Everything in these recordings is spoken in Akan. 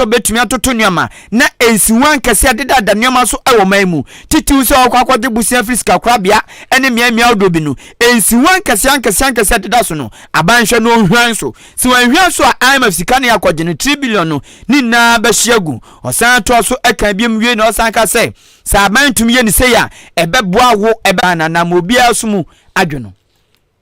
sɛ ɔbɛtumi atoto nneɛma na nsiho ankɛseɛ adedada nneɛma so wɔ man mu, titiriw sɛ ɔkɔ akɔgye bosea firi sikakorabea ne mmeammea ahodoɔ bi no. Nsiho ankɛseɛ ankɛseɛ ankɛseɛ adeda so no, aban hwɛ no ɔnhwan so. Sɛ wanhwan so a, IMF sika no yɛakɔgye no 3 billion no ne nyinaa bɛhye agu. Ɔsan toa so ka biom wie na ɔsan ka sɛ, sɛ aban tumi yɛ ne sei a, ɛbɛboa wo ɛbɛ na obiara so mu adwo no.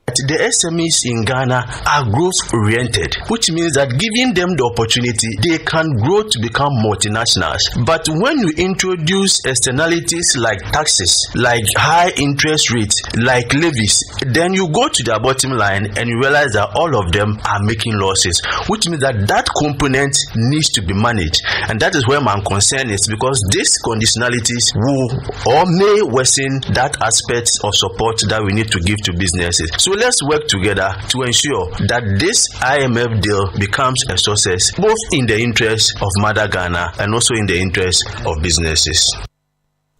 The SMEs in Ghana are growth oriented, which means that giving them the opportunity, they can grow to become multinationals. But when you introduce externalities like taxes, like high interest rates, like levies, then you go to their bottom line and you realize that all of them are making losses, which means that that component needs to be managed. And that is where my concern is, because these conditionalities will or may worsen that aspect of support that we need to give to businesses. So let's work together to ensure that this IMF deal becomes a success, both in the interest of Mother Ghana and also in the interest of businesses.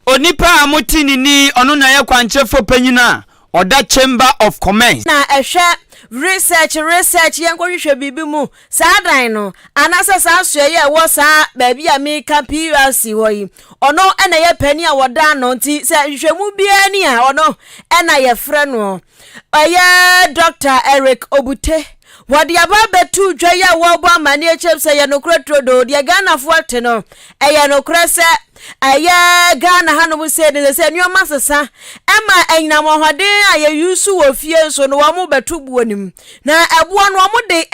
Onipa a mote ne ni, ɔno na yɛ kwankyerɛfoɔ panyin a ɔda Chamber of Commerce. Na ɛhwɛ research, yɛn nkɔhwehwɛ biribi mu saa dan no anaasɛ saa asoɛ yi a ɛwɔ saa baabi a meka PURC hɔ yi, ɔno ɛna yɛ panin a wɔda ano, nti sɛ nhwehwɛmu biara ni a, ɔno ɛna yɛfrɛ no. Ɛyɛ Dr Eric Obute. Wɔde aba abɛto dwa yi a wɔrebɔ amanneɛ kyɛm sɛ yɛ nokorɛ turodo deɛ Ghanafoɔ te no, ɛyɛ nokorɛ sɛ ɛyɛ Ghana hanom sɛ ne sɛ nneɛma sesa ɛma anyinam ɔhɔden a yɛyi wɔ fie nso no, wɔn bɛto buo nim na ɛboɔ no, wɔn de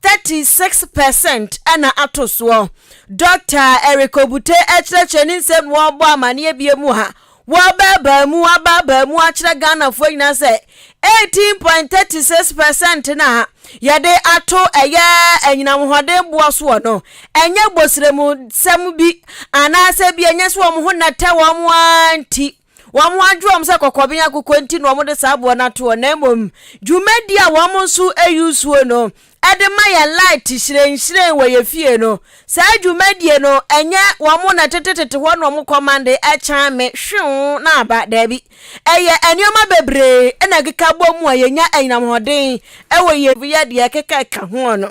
18.36% ɛna ato soɔ. Dr Eric Obute ɛkyerɛkyerɛ ne nsɛm na wɔrebɔ amanneɛ bie mu ha, wɔbɛɛbaa mu abaabaa mu akyerɛ Ghanafoɔ nyinaa sɛ 18.36% na yɛde ato ɛyɛ anyinamhoɔden boɔ soɔ no, ɛnyɛ bosiremu sɛm bi anaasɛ bi ɛnyɛ sɛ wɔn ho nɛtɛ wɔn ara nti wɔn ho adwo wɔn sɛ kɔkɔben akokɔ nti na wɔn de saa aboɔ no ato hɔ, na mmom dwumadi a wɔn nso ayi suo no ɛde ma yɛn light hyerɛnhyerɛn wɔ yɛ fie no, saa dwumadie no, ɛnyɛ wɔn na tetetete hɔ na wɔn command ɛkyan me hwew na aba. Daabi, ɛyɛ nneɛma bebree ɛna ɛkeka bɔ mu a yɛnya anyinamhoɔden ɛwɔ yɛ yɛ deɛ ɛkeka ɛka ho no.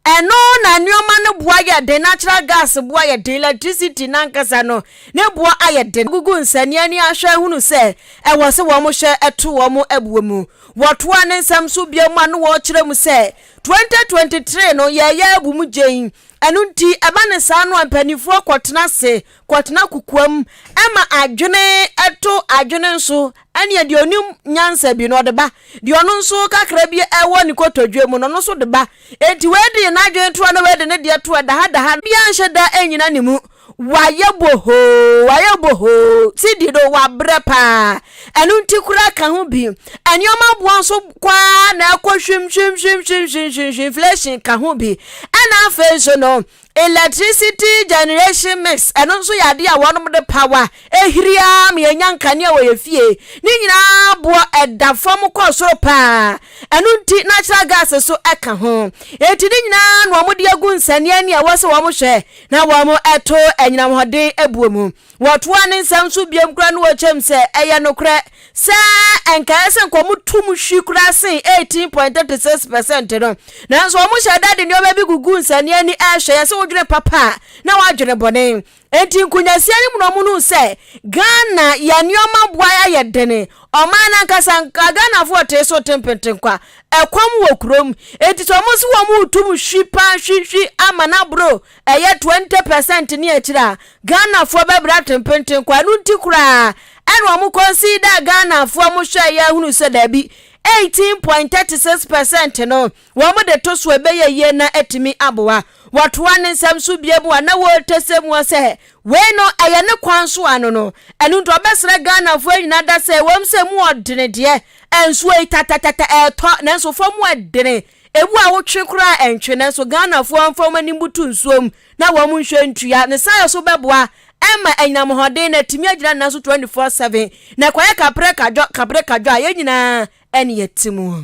Ɛno na nneɛma no boa yɛ den, natural gas boa yɛ den, electricity nankasa no ne boa ayɛ den. Gugu nsania ni ahwɛ hunu sɛ ɛwɔ sɛ wɔn hyɛ ɛto wɔn ɛboɔ mu. Wɔtoa ne nsɛm so bia mu a no wɔrekyerɛ mu sɛ 2023 no yɛyɛ abu mu gyen. Ɛno nti ɛba ne saa no a, mpanimfoɔ kɔtena ase, kɔtena kukuam, ɛma adwene ɛto adwene nso, ɛne deɛ onim nyansa bi no ɔde ba, deɛ ɔno nso kakra bi ɛwɔ ne kotodwe mu no, ɔno nso de ba. Eti wei de n'adwene toa na wei de ne deɛ toa dahadaha bia nhyɛ da ɛnyina ne mu. Wayɛ bohoo, wayɛ bohoo sidi do, wabrɛ paa. Ɛno nti kora ka ho bi, nneɛma boa nso kwaa na ɛkɔ hwim hwim hwim hwim hwim hwim. Inflation ka ho bi, ɛna afei nso no electricity generation mix, ɛno nso yɛ adeɛ a wɔnom de power ehiri ma yɛnya nkanea wɔ yɛ fie ne nyinaa boɔ ɛda fam kɔ soro paa. Ɛno nti natural gas so ɛka ho. Eti ne nyinaa na wɔn de agu nsania ni a ɛwɔ sɛ wɔn hwɛ na wɔn ɛto anyinamhoɔden ebuo mu. Wɔtoa ne nsɛm so biom kora no, wɔkyɛm sɛ ɛyɛ nokorɛ sɛ nkaeɛ sɛ nkɔmɔ tum hwi kora sen 18.36% no, nanso wɔn hyɛ da de nneɛma bi gugu nsania ni ɛhwɛ yɛ sɛ wodwene papa a na wadwene bɔne. Eti nkunyasia no mu na ɔmo no sɛ Ghana yɛ nneɛma boa ayɛ dene. Ɔman nankasa nka Ghanafoɔ te so tempenten kwa, ɛkɔm wɔ kurom. Eti sɛ ɔmo si wɔn tum hwi paa hwihwi ama n'aboro ɛyɛ 20% ne akyire a, Ghanafoɔ bɛbra tempenten kwa. Ɛno nti koraa ɛna ɔmo consider Ghanafoɔ mo hwɛ yɛ ahunu sɛ daabi, 18.36% no wɔn de to so, ɛbɛyɛ yie na ɛtumi aboa. Wɔtoa ne nsɛm so bie mu a na wɔretɛsɛ mu sɛ wei no ɛyɛ ne kwan so ano no. Ɛno nti ɔbɛsrɛ Ghanafoɔ nyinaa da sɛ wɔm sɛ mu ɔdene deɛ nsuo yi tatatata ɛɛtɔ, nanso fam ɛdene ebu a wotwe koraa ɛntwe, nanso Ghanafoɔ mfa wɔn anim butu nsuom na wɔn nhwɛ ntua ne sa yɛ so bɛboa ɛma anyinamhoɔden na atumi agyina nna so 24/7 na ɛkɔyɛ kaprɛ kadwɔ kaprɛ kadwɔ a yɛn nyinaa ɛne yɛte mu.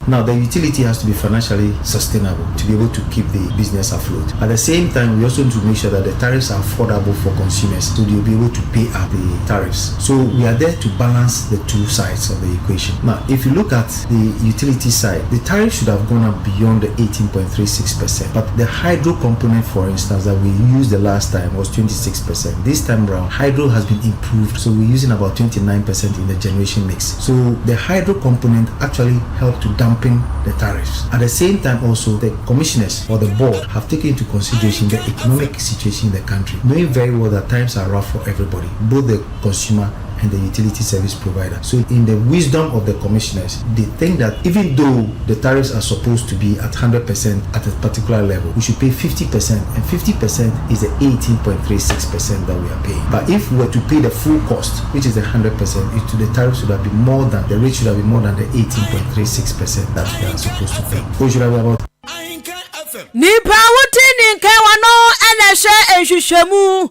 Now, the utility has to be financially sustainable to be able to keep the business afloat. At the same time, we also need to make sure that the tariffs are affordable for consumers so they'll be able to pay up the tariffs. So we are there to balance the two sides of the equation. Now, if you look at the utility side, the tariff should have gone up beyond the 18.36%. But the hydro component, for instance, that we used the last time was 26%. This time round, hydro has been improved, so we're using about 29% in the generation mix. So the hydro component actually helped to dampen the tariffs. At the same time, also, the commissioners or the board have taken into consideration the economic situation in the country, knowing very well that times are rough for everybody, both the consumer and the utility service provider. So, in the wisdom of the commissioners, they think that even though the tariffs are supposed to be at 100% at a particular level, we should pay 50%, and 50% is the 18.36% that we are paying. But if we were to pay the full cost, which is the 100%, it, the tariffs should have been more than the rate should have been more than the 18.36% that we are supposed to pay. We should have been about Nipa a wote ne nka wɔ no na ɛhwɛ nhwehwɛmu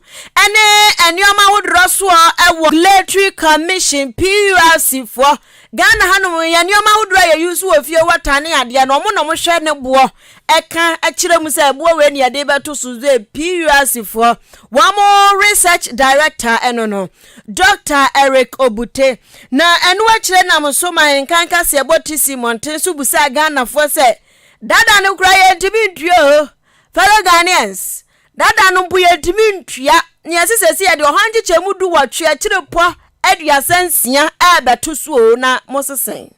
ne nneɛma ahodoɔ soɔ wɔ Regulatory Commission PURC foɔ Ghana hanom yɛ nneɛma ahodoɔ a yɛyi so wɔ fie wɔta ne adeɛ no ɔmo na ɔmo hwɛ ne boɔ ɛka kyerɛ mu sɛ ɛboɔ wei ne yɛde bɛto so sɛ PURC foɔ wɔn research director ɛno no Dr. Eric Obute na ɛno akyerɛ nam so ma nkan kaseɛbɔ ti si mmɔnten so busa Ghanafoɔ sɛ dada no kora yɛntumi ntua o fellow Ghanaians dada no mpo yɛntumi ntua nea ɛsɛ sɛ yɛde ɔha nkyekyɛ mu du wɔtwe akyire pɔ 36 ɛɛbɛto so o na mo sesɛn.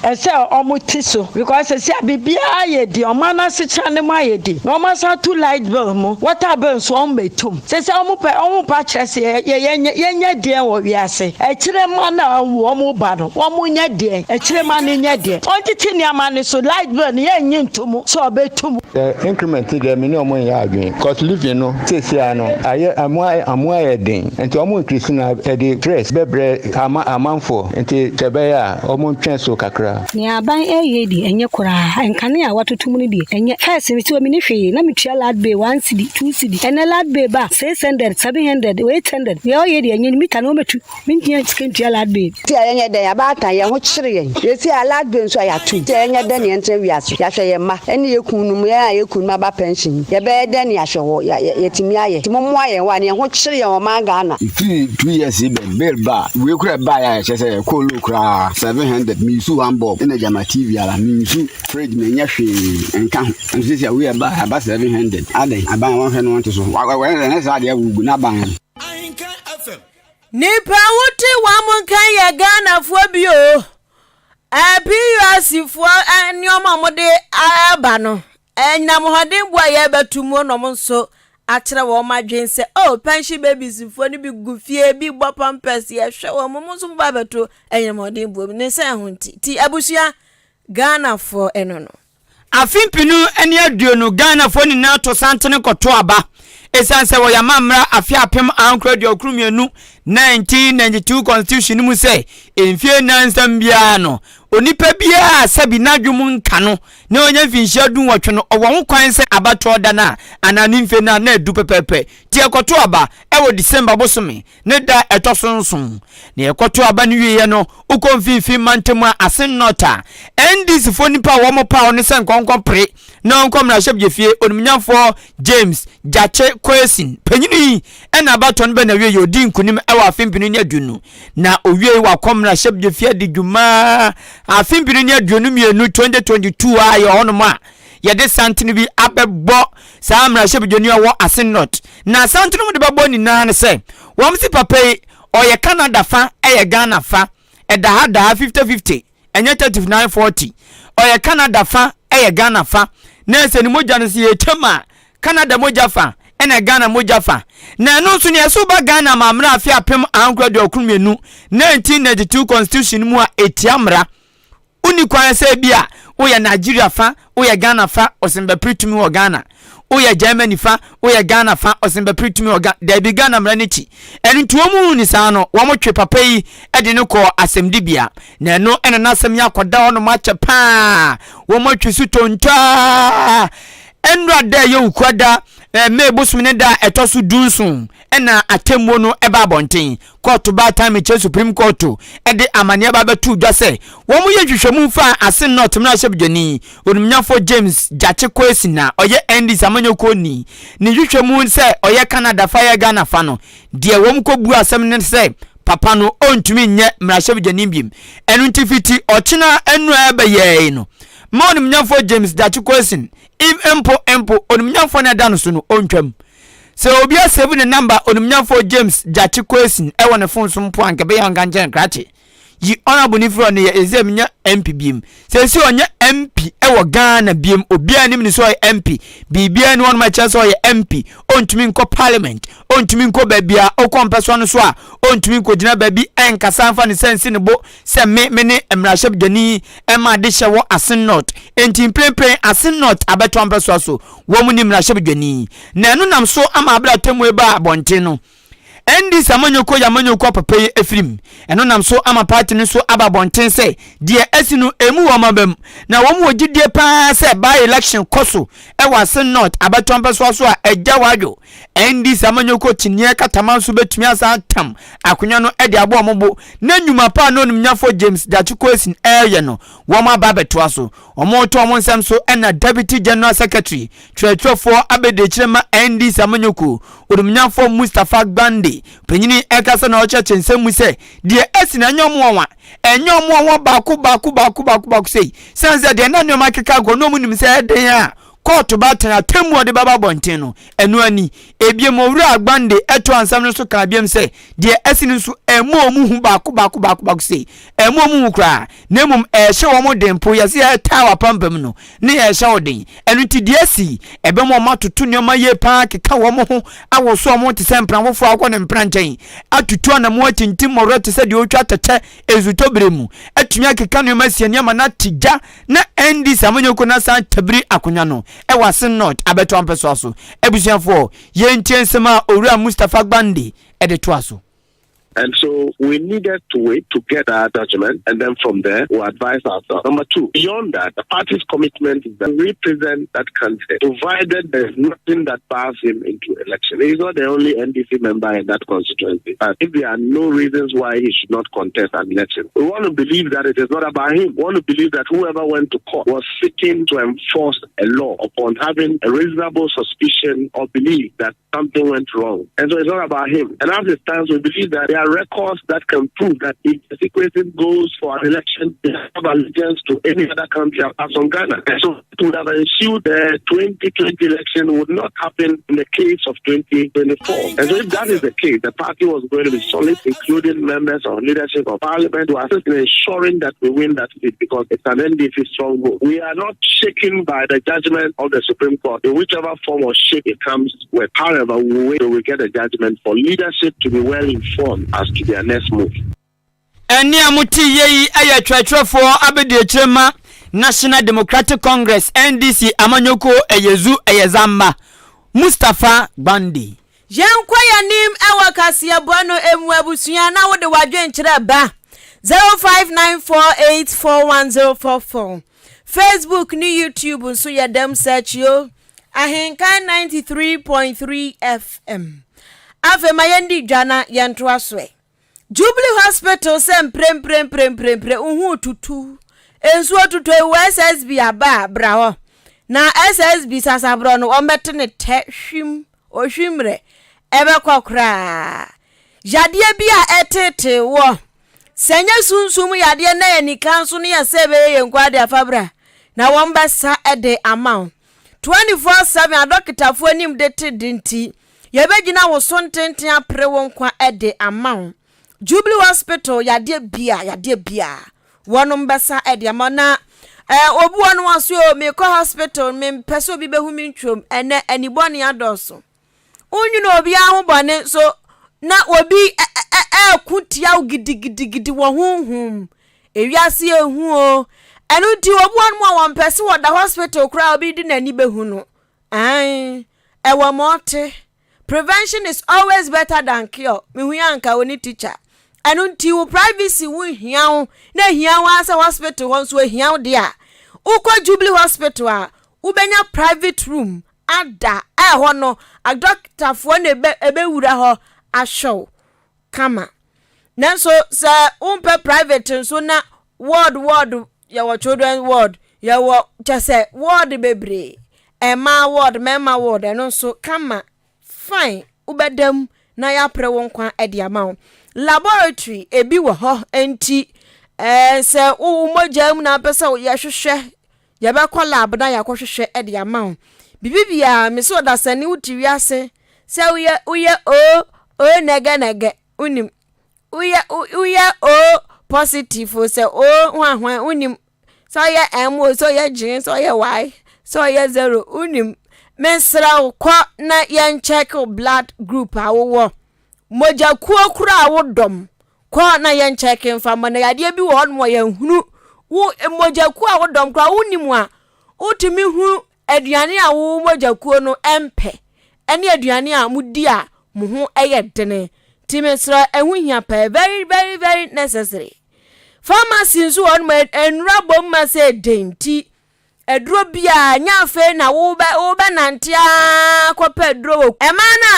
Ɛsɛ ɔmo ti so because sɛ a biribiara yɛ di ɔmo anasekyerɛ ne mu ayɛ di na ɔmo asan to light bill mu water bill nso ɔmo bɛ tum sɛ sɛ ɔmo pɛ ɔmo pa kyerɛ sɛ yɛ yɛ yɛnyɛ deɛ wɔ wiase ɛkyerɛ ma na ɔmo ba no ɔmo nyɛ deɛ ɛkyerɛ ma no nyɛ deɛ ɔntete nneɛma no so light bill no yɛnyɛ ntom sɛ ɔbɛtum. Ɛ increment deɛ mi ne ɔmo nyɛ adwene cost living no seesia no ayɛ amu ayɛ amu ayɛ den nti ɔmo increase na ɛde stress bɛbrɛ ama amanfoɔ nti sɛ ɛbɛyɛ a ɔmo ntwɛn so kakra. Nea aban ɛyɛ di ɛnyɛ koraa nkanea a watoto mu no deɛ ɛnyɛ first mi ti wɔ mi ne hwee na metua light bill 1 cedi 2 cedi ɛnɛ light bill ba 600 700 800 nea ɔyɛ deɛ ɛnyɛ meter na wɔmɛtu mentua sika ntua light bill. Ti a yɛnyɛ dɛn abaatan yɛn ho kyerɛ yɛn yɛsi a light bill nso a yɛato ti a yɛnyɛ dɛn ne yɛntena wiase yɛahwɛ yɛn mma ɛne yɛ kun no mu yɛn a yɛ kun no aba pension yɛbɛyɛ dɛn ne yɛahwɛ wɔ yɛtumi ayɛ nti mommoa yɛn wɔ a ne yɛn ho kyerɛ yɛn wɔ man Ghana. Firi 2 years yi bɛn bill ba wei kura ba yɛ a yɛkyɛ sɛ ɛkɔ low koraa 700 miisu one bulb ɛna gyama TV ara miisu fridge mɛ nyɛ hwee nka ho nso sisi a wei ɛba aba 700 adan aban wɔn hwɛ no wɔn te so wɔn ɛnɛ saa adeɛ wugu n'aban. Nipa wote wɔn mo nkan yɛ Ghanafoɔ bi o PURC foɔ nneɛma a wɔde aba no ɛnyinam hoɔden boa yɛbɛto mu na wɔn nso akyerɛ wɔn adwene sɛ oh pension babies foɔ no bi gu fie bi bɔ pampers yɛhwɛ wɔn mo nso ba abɛto ɛnyinam hoɔden boa mu ne nsa ɛho nti ti abusua Ghanafoɔ ɛno no. Afe 2020 Ghanafoɔ nyinaa to santene kɔto aba ɛsiane sɛ wɔyɛ amammara afe 1992 1992 constitution no mu sɛ mfie 4 biara no onipa biara sɛbi n'adwom nka no na ɔnya mfinhyia 18 no ɔwɔ ho kwan sɛ abatoɔ da no a anaa ne mfe no a na adu pɛpɛɛpɛ nti ɛkɔto aba ɛwɔ December bosome ne da ɛtɔ so 7 na yɛkɔto aba no wieɛ no wokɔ mfimfini mantam a Assin North a NDC foɔ nipa a wɔn paw ne sɛ nkɔnkɔ pere na ɔnkɔ mmarahyɛbadwa fie onimnyamfoɔ James Gyakye Quayson panyini yi ɛna abatoɔ no bɛ na wie yɛ odi nkunim ɛwɔ afe 2020 na owie wakɔ mmarahyɛbadwa fie adi dwuma afe 2022 2022 a yɛ hɔnom a yɛde santene bi abɛbɔ saa mmarahyɛbadwani a ɔwɔ Assin North na santene mu de bɛbɔ nyinaa ne sɛ wɔn si papa yi ɔyɛ Canada fa ɛyɛ Ghana fa ɛda ha da ha 50-50 ɛnyɛ 39-40 ɔyɛ Canada fa ɛyɛ Ghana fa na ɛsɛ ne mogya no sɛ yɛtwam a Canada mogya fa ɛna Ghana mogya fa na ɛno nso nea ɛso ba Ghana ma mmerɛ afe 1992 1992 constitution mu a ɛtia mmara wonni kwan sɛ bi a woyɛ Nigeria fa woyɛ Ghana fa ɔsɛmbɛpere tumi wɔ Ghana woyɛ Germany fa woyɛ Ghana fa ɔsɛmbɛpere tumi wɔ Ghana daabi Ghana mmara no akyi ɛno nti wɔn mu ni saa no wɔn twe papa yi de no kɔɔ asɛmdibea na ɛno ɛna n'asɛm yi akɔda hɔ nom akyɛ paa wɔn atwi so tontɔa. Ɛnnora da a ɛyɛ Wukuada, May bosome ne da a ɛtɔ so dunson na atemmuo no ba abɔnten. Kɔɔto baatan mekyerɛ Supreme Court de amaneɛ ba bɛtoo dwa sɛ wɔyɛ nhwehwɛmu faa Asin North mmarahyɛbdwani, Onimnyafoɔ James Gyakye Quayson a ɔyɛ NDC amanyɔkuo ni ne nhwehwɛmu sɛ ɔyɛ Canada fa yɛ Ghana fa no. Deɛ wɔn kɔbuu asɛm ne sɛ papa no ɔntumi nyɛ mmarahyɛbdwani biom. Ɛno nti fiti ɔkyena nnora ɛbɛyɛɛe no, Ma onimnyamfoɔ James Gyakye Quayson mpo mpo onimnyamfoɔ no ɛda no so no ɔntwam. Sɛ obi asave ne number onimnyamfoɔ James Gyakye Quayson ɛwɔ ne phone so mpo a nka ɛbɛyɛ anka nkyɛn krakye. Yi honorable no firi hɔ no yɛ ɛsɛ menyɛ MP biem. Sɛsi ɔnyɛ MP ɛwɔ Ghana biem obiara nim ne sɛ ɔyɛ MP. Biribiara ni hɔnom a ɛkyerɛ sɛ ɔyɛ MP. Ɔntumi nkɔ parliament, ɔntumi nkɔ baabi a ɔkɔ mpɛsoa no so a ɔntumi nkɔgyina baabi ɛnkasa mfa ne sɛ nsi ne bo sɛ me me ne mmarahyɛbdwani ma adehyɛ wɔ Asin North, enti mprempren Asin North abɛtoa mpɛsoa so, wɔn ne mmarahyɛbdwani. Na ɛno nam so ama bere a atemmu baa abɔnten no, NDC amanyɔkuo yɛ amanyɔkuo apapa yi afirim. Ɛno nam so ama party no nso aba abɔnten sɛ deɛ asi no emu wɔn abam, na wɔn wɔ gyidie paa sɛ by-election kɔ so wɔ Asin North abɛtoa mpɛsoa so a agya wadwo. NDC amanyɔkuo kyiniiɛ katama nso bɛtumi asan atam akonnwa no de abɔ wɔn bo na nnwuma pa a na onimnyafoɔ James Gyakye Quayson reyɛ no wɔn aba abɛtoa so. Wɔreto wɔn nsɛm so na Deputy General Secretary, Twerɛtwerɛfoɔ abadiakyire ma NDC amanyɔkuo, onimnyafoɔ Mustapha Gbande panyini rekasa na ɔrekyerɛkyerɛ nsɛm mu sɛ deɛ asi no ɛnyɛ wɔn nwanwa, ɛnyɛ wɔn nwanwa baako baako baako baako baako sei, sane sɛ deɛ na nneɛma akeka akɔ na wɔn nim sɛ ɛyɛ den a Kɔɔto baatan atemmu a ɔde bɛba abɔnten no, ɛno ara ni. Ebiem, Owura Agbande toaa nsɛm no so kaa biom sɛ, Deɛ asi no nso, ɛmmɔ wɔn hu baako baako baako baako sei. Ɛmmɔ wɔn hu koraa, na mmom ɛrehyɛ wɔn den mpo. Yɛse yɛretaa w'apampam no, ne yɛrehyɛ wo den. Ɛno nti, deɛ asi yi, ɛbɛma wɔatoto nneɛma yie pa ara, akeka wɔn ho, awoso wɔn ho te sɛ mpena foforɔ a akɔ ne mpena nkyɛn, atutu anammɔn atintim mmɔwerɛ te sɛ deɛ ɔretwa atɛkyɛ nsutɔ berɛ mu, atumi akeka nneɛma asi ani ama no ate gya Na NDC amanyɔkuo no asan tabiri akonwa no wɔ Asin North abɛtoa mpɛsoa so. Abusuafoɔ, yɛntie nsɛm a Owura Mustapha Gbande de toa so. And so we needed to wait to get that judgment, and then from there we'll advise ourselves. Number two, beyond that, the party's commitment is that we represent that candidate, provided there's nothing that bars him into election. He's not the only NDC member in that constituency. But if there are no reasons why he should not contest an election, we want to believe that it is not about him. We want to believe that whoever went to court was seeking to enforce a law upon having a reasonable suspicion or belief that something went wrong. And so it's not about him. And as it stands, we believe that there are records that can prove that if the situation goes for an election, they have allegiance to any other country apart from Ghana. And so it would have ensued the 2020 election would not happen in the case of 2024. And so if that is the case, the party was going to be solid, including members of leadership of parliament to assist in ensuring that we win that seat because it's an NDC stronghold. We are not shaken by the judgment of the Supreme Court in whichever form or shape it comes with. However, we wait till we get a judgment for leadership to be well informed as to their next move. Ɛnne a mote yie yi yɛ twerɛtwerɛfoɔ abadiakyire ma National Democratic Congress, NDC, amanyɔkuo Ɛyɛzu Ɛyɛzamba, Mustapha Gbande. Yɛnkɔ yɛn anim wɔ kaseɛbɔ no mu abusua na wode w'adwenkyerɛ ba 0594841044 Facebook ne YouTube nso yɛ dɛm search yo Ahenkan 93.3 FM. Afei ma yɛndi dwa na yɛntoa so ɛ. Jubilee Hospital sɛ mpremprempremprempre wohu tutu nsuo tutɔ yi wɔ SSB aba a bra hɔ na SSB sasaborɔ no wɔbɛte ne tɛ hwim ohwimmerɛ ɛbɛkɔ koraa yadeɛ bi a ɛtetee wɔ sɛ nyɛ sunsum yadeɛ na yɛ nika nso no yɛ sɛ ɛbɛyɛ yɛn nko ade afa bra na wɔn bɛsa de ama wo 24/7 adɔketafoɔ anim de te de nti Yɛbɛgyina wo so ntenten apere wo nkwa de ama wo. Jubilee Hospital yadeɛ bia yadeɛ bia wɔnom bɛsa de ama na eh, obi wɔ no ɔso o mekɔ hospital mempɛ sɛ obi bɛhu me ntwom ɛnɛ anibɔne adɔɔso wonwene obiara ho bɔne so na obi ɛɛko tia wo gidigidigidi wɔ honhom ewiase ehu o ɛno nti obi wɔ nom a wɔmpɛ sɛ wɔda hospital koraa obi de n'ani bɛhu no Ae, ɛwɔ ma ɔte. Prevention is always better than cure. Mehu yɛ anka wo ne teacher. Ɛno nti wo privacy wo hia wo na ehia wo ara sɛ hospital hɔ nso ehia wo deɛ a, wokɔ Jubilee Hospital a, Wobɛnya private room ada a ɛhɔ no adɔktafoɔ na ɛbɛ ɛbɛwura hɔ ahwɛ wo kama. Nanso sɛ wompɛ private nso na ward ward yɛwɔ children ward yɛwɔ kyɛ sɛ ward bebree mmaa ward mmarima ward ɛno nso kama fine wobɛda mu na yɛapere wo nkwa de ama wo. Laboratory ebi wɔ hɔ nti ɛɛ sɛ wo mogya mu na apɛ sɛ yɛhwehwɛ yɛbɛkɔ lab na yɛakɔhwehwɛ de ama wo. Biribi biara mesi ɔdasani wote wiase sɛ woyɛ woyɛ o o nɛgɛnɛgɛ wonim woyɛ woyɛ o positive sɛ o hwanhwan wonim sɛ ɔyɛ m o sɛ ɔyɛ g sɛ ɔyɛ y sɛ ɔyɛ zero wonim mesrɛ wo kɔ na yɛnkyɛke wo blood group a wowɔ mogyakuo koro a wodɔm kɔ na yɛnkyɛke mfa ma na yadeɛ bi wɔ hɔnom a yɛnhunu wo mogyakuo a wodɔm koraa wonim a wotumi hu aduane a wo mogyakuo no mpɛ ɛne aduane a modi a mo ho yɛ dene nti mesrɛ ɛho hia pɛɛ very very very necessary pharmacy nso wɔ hɔnom nnura bom ma sɛ den nti aduro biara nyɛ afei na wobɛ wobɛnante aa kɔpɛ aduro wɔ ɛmaa no